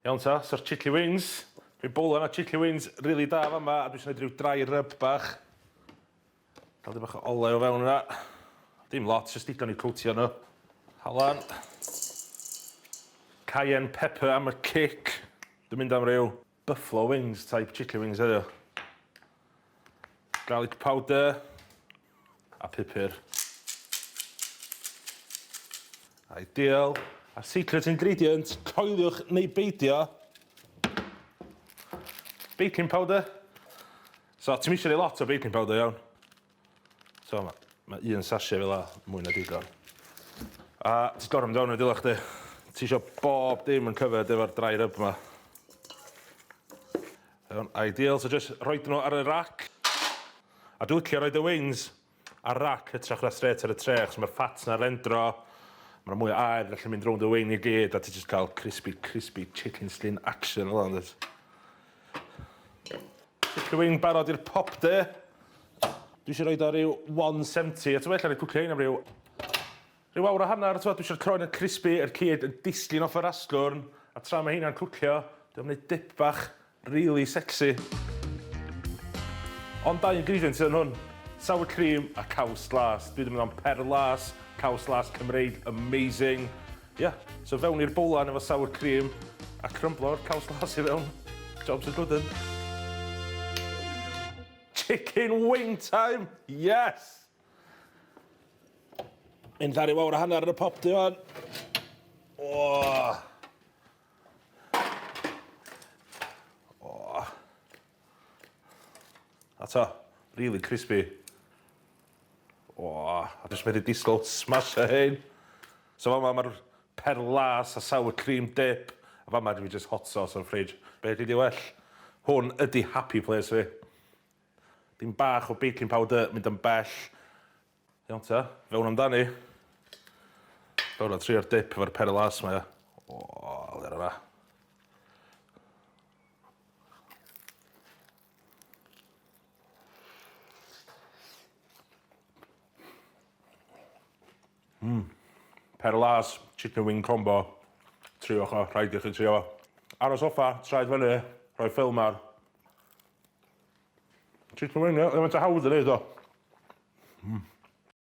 Iawn ta, so'r chilli wings. Rhyw bowlan o chilli wings rili da fama a dwi isio neud rhyw dry rub bach. Cael dipyn bach o olew o fewn yna. Dim lot, jyst digon i coatio nhw. Halan. Cayenne pepper am y cic. Dwi'n mynd am ryw buffalo wings type chilli wings heddiw. Garlic powder a pupur. Ideal. A secret ingredient, coeliwch neu beidio, baking powder. So, ti'n eisiau rhoi lot o baking powder, iawn. So, mae ma un sachet fel la, mwy na digon. A ti'n gorfod mynd fewn i'r dwylo chdi. Ti eisiau bob dim yn covered efo'r dry rub ma. Iawn, ideal. So just rhoid nhw ar y rack. A dwi'n licio roid y wings ar rack hytrach na straight ar y tray achos mae'r fat 'na rendro, mae 'na mwy o aer gallu mynd rownd y wing i gyd a ti jyst cael crispy, crispy chicken skin action fel 'na yndwyt? Chicken wing barod i'r popty. Dwi eisiau roid o ryw 170 a ti'n well ar ei cwcio hein am ryw Rhyw awr a hanner, t'mod, dwi isio'r croen yn crispy, yr cig yn disgyn off yr asgwrn, a tra mae heina'n cwcio, dwi am wneud dip bach rili sexy. Ond dau ingredient sydd yn hwn, sour cream a caws glas. Dwi 'di mynd am perlas, caws las Cymreig, amazing. Ia, so fewn i'r bowlan efo sour cream a crymblo'r caws las i fewn. Jobs a good 'un. Chicken wing time! Yes! Mynd ar ryw awr a hanner yn y popty wan. O! O! A to, really crispy. O, a jyst methu disgwyl smasho hein. So fama mae'r perlas a sour cream dip. A fama dwi just hot sauce o'r fridge. Be ydi di well? Hwn ydi happy place fi. Dim bach o baking powder, mynd yn bell. Iawn ta, fewn amdani. Fewn a trio'r dip efo'r perlas ma ia. O, ler yna. Mm. Perlas, chicken wing combo. Triwch o, rhaid i chi trio fo. Ar y soffa, traed fyny, rhoi ffilm ar. Chicken wing, ie, faint o hawdd i neud o. Mm.